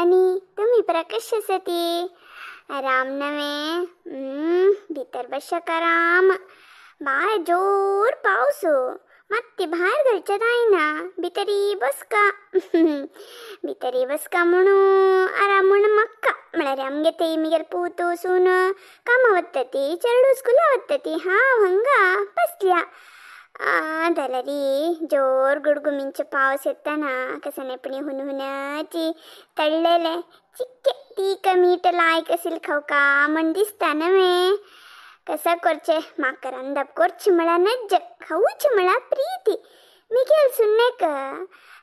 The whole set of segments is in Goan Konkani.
आनी तुमी परा कशी आसा ती? आराम नवे? भितर बसक आराम. बाय जोर पावस, मात्ती भायर घालचें जायना, भितरी बसका भितरी बसका म्हणून आराम म्हण म्हाका. म्हळ्यार आमगे थंय मिगेल पूत सून कामां वता ती, चेडूं स्कुला वता ती, हांव हांगा बसल्या. जाल्यार जोर गुडगुमींचो पावस येतना कसनेपणी हुनहुनाची तळ्ळेले चिक्के तीक मीठ लायक असेल खावका म्हण दिसता नवे. कसं करचें म्हाका रांदप करचें म्हळ्यार नज्ज, खावचें म्हळ्यार प्रिती. मिगेल सुन्नेक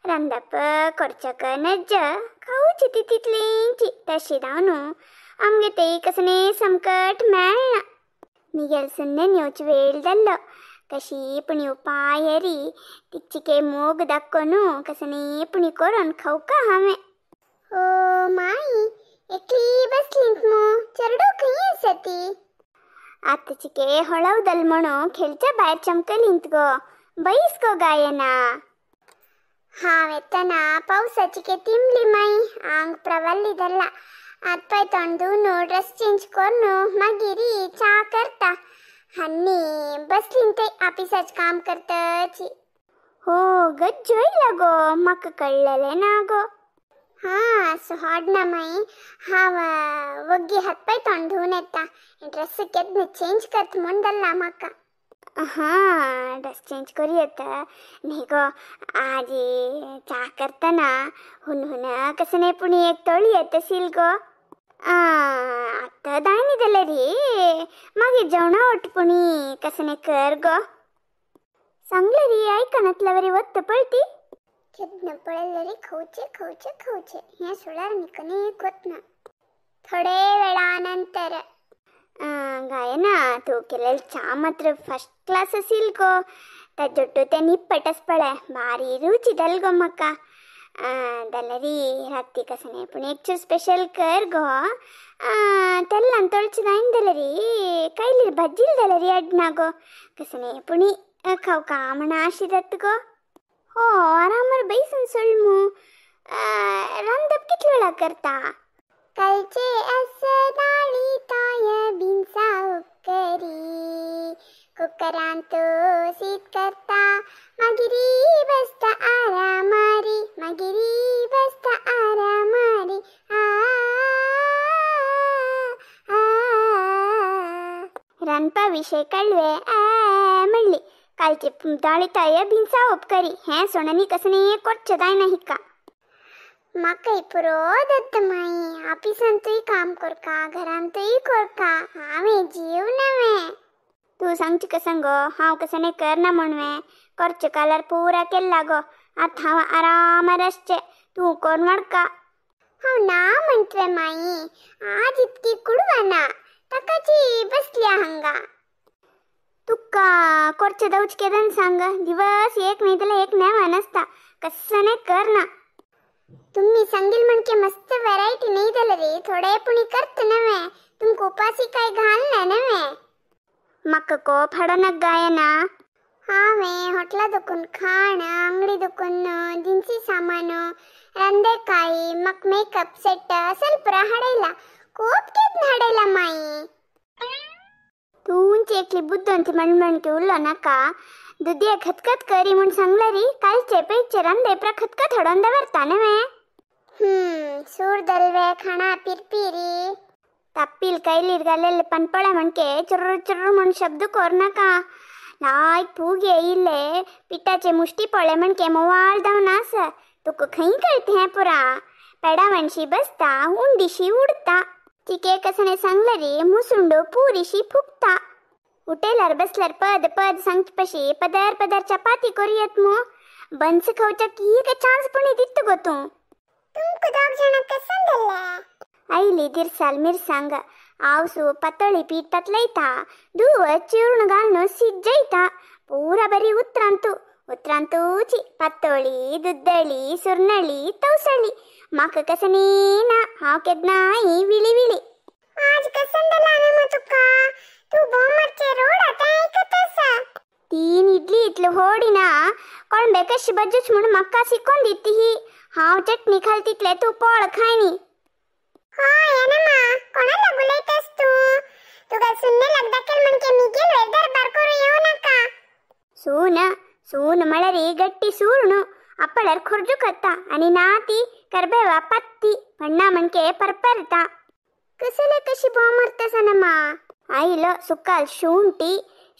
रांदप करच्याक नज्ज, खावची ती तितलींची. तशी जावन आमगे ते कसने संकट मेळना. मिगेल सुन्नेन येवचे वेळ जाल्लो, कशी पुणी उपाय री तिचिके मोग दाखोवन कसने पुणी करून खावका हांवें. ओ माई एकली बसलींत मू, चेडूं खंय आसा ती? आतां चिके होळवदल म्हणून खेळच्या भायर चमकलींत गो, बैस गो गायना. हांव येतना पावसाची के तिमली माई, आंग प्रवाल्ली धरला. हात पांय तोंड धुवन ड्रेस चेंज करून मागीर च्या करता. आनी बसलीं थंय ऑफिसाचें काम करताची. हो गज्जो येयला गो, म्हाका कळ्ळेलें ना गो. हां सोड ना माई, हांव वग्गी हात पांय तोंड धुवन येता, ड्रेस केन्ना चेंज करता म्हूण जाल्ला म्हाका. हां ड्रेस चेंज करी येता न्ही गो. आजी च्या करतना हुनहुना कसने पुणी एक तळी येता शील गो. आतां दायनी जाल्यार मागीर जेवणा वट पुणी कसने कर गो. सांगलें री आयकनातल्या वरी वत्त पळती. केन्ना पळयल्यार खावचें खावचें खावचें हें सोडल्यार आनी कनेक वतना. थोडे वेळा नंतर गायना तूं केलेलं च्या मात्र फर्स्ट क्लास असील गो. ताजोट्टू तें निप्पट आस पळय, भारी रुची जाल गो म्हाका. जाल्यार राती कसने पूण एक स्पेशल कर गो. तेल्लान तळचें जायना जाल्यार कायलीर भाजील जाल्यार अडना गो, कसने पुणी खावका म्हण आशी जाता गो. हो आरामार बैसून सोड मू, रांदप कितले वेळा करता? कालचे असदाळी ताय बिनसा उकरी, कुकरांत शीत करता, मागीर बसता आरामारी, मागीर बसता आरामारी. आ रांदपा विशय कळवे आ म्हणली. कालचे दाळी ताय बिनसा उपकरी हें सोणांनी कसने करचें जायना हिका. म्हाकाय पुरो दत्त माई, ऑफिसांतूय काम करका घरांतूय करका, हांवें जीव नवें. तूं सांगची कसं गो, हांव कसने करना म्हणवें, करचें काल्यार पुरा केल्ला गो. आतां हांव आरामार आसचें, तूं कोण वाडका. हांव ना म्हणटलें माई, आज इतकी कुडवाना ताकाची बसल्या हांगा. तुका करचें जावचें केदन सांग, दिवस एक न्ही जाल्यार एक नेमान आसता, कसने करना. तुम्ही सांगील म्हणके मस्त व्हरायटी नाही जाल्यार रे थोडे पुणी करत नवे, तुमकां उपाशी काय घालना नवे. म्हाका कोप हाडो गायना. हांवें हॉटेला दुकून खाण, अंगडी दुकून दिनसी सामान, रांदेकाई, म्हाका मेकअप सेट असल पुरा हाडयला. कोप केन्ना हाडयला माई? तूंच एकली बुद्दोन ती म्हण म्हणके उरलो नाका. दुदया खतखत करी म्हूण सांगलें री, कालचे पेचे रांदे पुरा खतखत हाडोन दवरता नवे. सूर दलवे खाणा पिरपिरी तप्पील कैलीर घालेले पनपळे म्हणके चुर्र चुर्र म्हूण शब्द कर नाका. लायक पूग येयिल्ले पिठाचे मुश्टी पळय म्हणके मोवाळ जावन आसा, तुका खंय कळटा हें पुरा. पेडावणशी बसता उंडीशी उडता, चिके कसने सांगलें री मुसुंडो पुरीशी फुकता. उटेल्यार बसल्यार पद पद सांगचे पशी पदर पदर चपाती करूयात मू. बन्स खावच्याक एक चान्स पुणी दित गो तूं. तुमकां दोग जाणां कसन जाल्लें? आयली दिरसाल मिरसांग आवसू पातळी पीठ पातळयता, दूव चिरून घालून शिजयता, पुरा बरी उतरांतू उतरांतूची पातळी दुद्दळी सुरनळी तवसळी. म्हाका कसनी ना, हांव केन्नाय विळी विळी. आज कसन जालां ना तुका? तूं बोमाचे रोड आतां आयकत आसा. 3 इडली इतले होडिना कोळंबे कशी बज्जूच म्हूण म्हाका शिकोवन दित ही. हांव चटणी खाल तितले तूं पोळ खायनी. तुगेल सुन्ने लग्न केल म्हणके मिगेल वेर दरबार करू येऊ नका. सून सून म्हळरी गट्टी सूर्णु ಅಪ್ಪಳರ್ ಖುರ್ಜು ಕತ್ತ आणि नाती करबेवा पत्ती पण्णा म्हणके परपरता. कसले कशी बॉमर्ता सनमा आईलो सुकाल ಶುಂಠಿ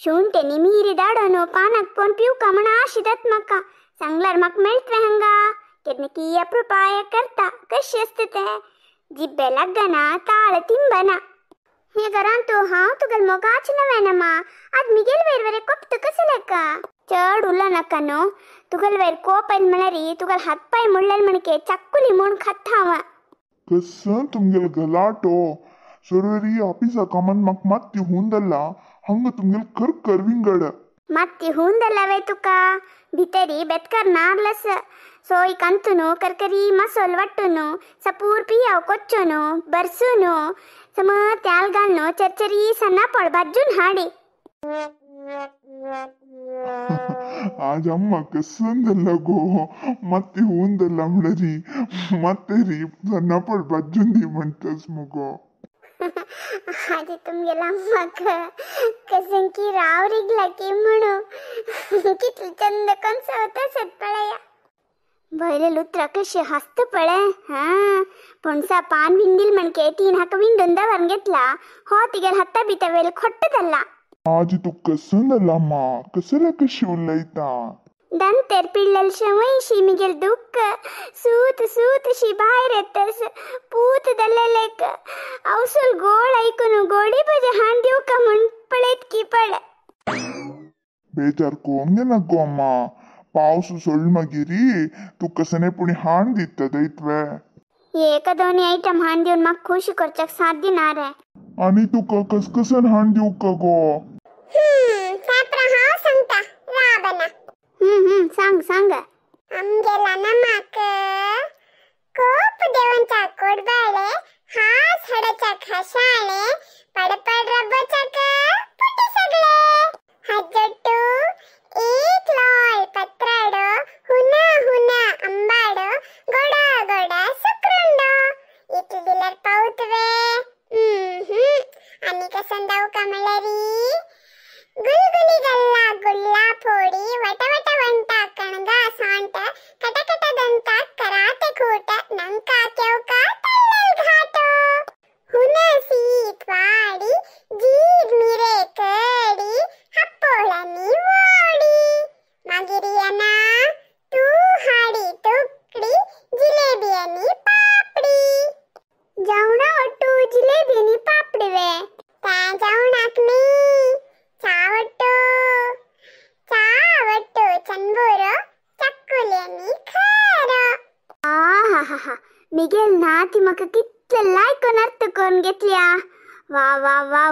ಶುಂಠಿ ಮೀರಿ ದಾಡೋನು ಪಾನಕ್ ಪೋನ್ ಪಿವುಕ म्हण आशिदत मका सांगल्यार म्हाका मेळटलें हंगा. केन्ना की अप्रुपाय करता कशी आसता ते जिब्बे लागना ताळ तिंबना. हे घरांत हांव तुगेल मोगाच नव्हे नमा आज मिगेल वयर वरे कोपत कसले का चड उलो नाका न्हू. तुगेल वयर कोप आयल म्हळ्यार तुगेल हात पाय मुडलेल म्हणके चक्कुली म्हूण खाता हांव. कसं तुमगेल गलाटो सोरवरी ऑफिसा कामान म्हाका मात्ती हुंदल्ला हंग तुमगेल कर करविंगड. मात्ती हुंदल्ला वे तुका भितरी बेतकर नार्लस सोय कंतुनु करकरी मसोल वट्टुनु सपूर पियाव कोच्चोनु बरसूनु सम त्याल घालनु चरचरी सन्ना पळ भाजून हाडी. आज अम्मा कसंदल्ला गो मात्ती हुंदल्ला म्हणरी मात्तेरी सन्ना पळ भाजून दी म्हणतस मुगो. आजी तुमगेला अम्माक कसं की राव रिगला की म्हणू कितली चंद कंस होता पळया. भयले लुत्रा कशी हसत पळे. हा पणसा पान विंडील म्हणके तीन हाका विंडून दवरून घेतला हो तिगेल हाता बिता वेल खोट्टदल्ला. आजी तू कसंदल्ला अम्मा कसले कशी उलयता. दंतेर पिल्लल शवैशी मिगेल दुःख सूत सूत शी बाहेर येतस पूत दल्लेलेक अवसूल गोळ ऐकून गोडी भजे हाण दिवका का म्हण पळयत की पळ. बेजार कोंगे नको अम्मा पावस सोड मागीरी तू कसने पुणी हाण दिता दैत्वे. एक दोन्ही आयटम हाण दिवन म्हाका खुशी करच्याक साथ दिना रे. आनी तुका कसकसन हाण दिवका गो. सापरा हांव सांगता राबना. सांग सांग. आमगेला नमाक कोप देवंचा कोडबाळे हास हडच्या खाशाळे पडपड रब्बचक पुटी सगळे हज्जट्टू एक लोळ पत्राडो हुना हुना अंबाडो गोडा गोडा सुक्रुंडो इतले दिल्यार पावतवे. आनी कसं दावका म्हणल्यारी गुलगुली गल्ला गुल्ला फोडी वटवट वंटा कणगा सांट कटकट ದಂತ ಕರಾಟೆ ಕೂಟ ನಂಕಾ ಕೆವ್ಕಾ ತಳ್ಳಲ್ ಘಾಟೋ ಹುಣಸಿ ತ್ವಾಡಿ ಜೀರ್ ಮಿರೆ ಕಡಿ ಹಪ್ಪೋಳನಿ ಓಡಿ ಮಗಿರಿಯನ ತೂ ಹಾಡಿ ತುಕ್ಡಿ ಜಿಲೇಬಿಯನಿ ಪಾಪಡಿ. जावणा ಒಟ್ಟು ಜಿಲೇಬಿಯನಿ ಪಾಪಡಿವೆ. ತಾ जावणाक न्ही चावट्टू चावट्टू चनबुरो चक्कुलेनी खारो. आहाहा मिगेल नाती म्हाका कितले लायक अर्थ करून घेतल्या. वा वा वा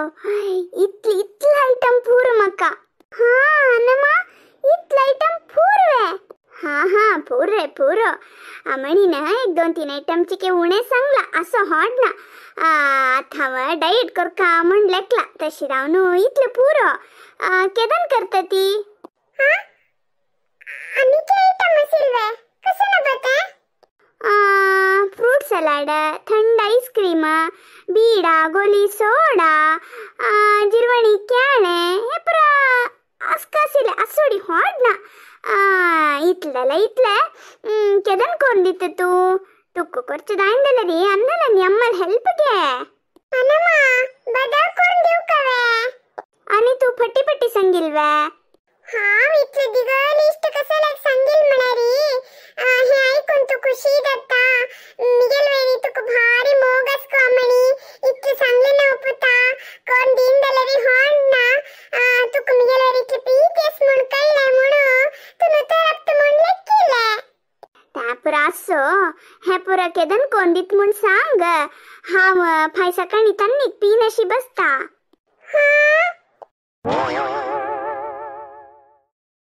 इतली इतले आयटम पूर म्हाका. हा नमा इतले आयटम पूर वे. हा हा पूर रे पूर. अमणीन एक दोन तीन आयटमची के उणे सांगला असो हॉट ना आतां हांव डायट करका म्हण लेखला तशी रावन इतले पुरो केदन करता ती. आनी के आयटम आशिल्ले वे कसो ना बता. फ्रूट सलाड थंड आईस्क्रीम बीडा गोली सोडा जिरवणी केळे हे पुरा अस्कासिले असोडी हॉट ना इतलेला इतले केदन करून दिता तूं. तुका करचें जायना जाल्यार रे अन्नला न्ही अम्माल हेल्प घे. अनमा बदल करून दिवका वे. आनी तूं फटी फटी सांगील वे. हांव इतले दिगल इश्ट कसल्याक सांगील म्हळ्यारी हें आयकून तूं खुशी जाता. मिगेल वयरी तुका भारी मोग आसको अमणी इतलें सांगलें ना पुता कोण दीन जाल्यार होण ना तुका मिगेल वयर इतलें प्रीत आस म्हूण कळ्ळें म्हणून तूं नुतरप्त म्हूण लेखिलें. तें पुरो आसो हें पुरो केदन कोण दीत म्हूण सांग. हांव फाय सकाळीं तन्नीक पीन अशी बसता.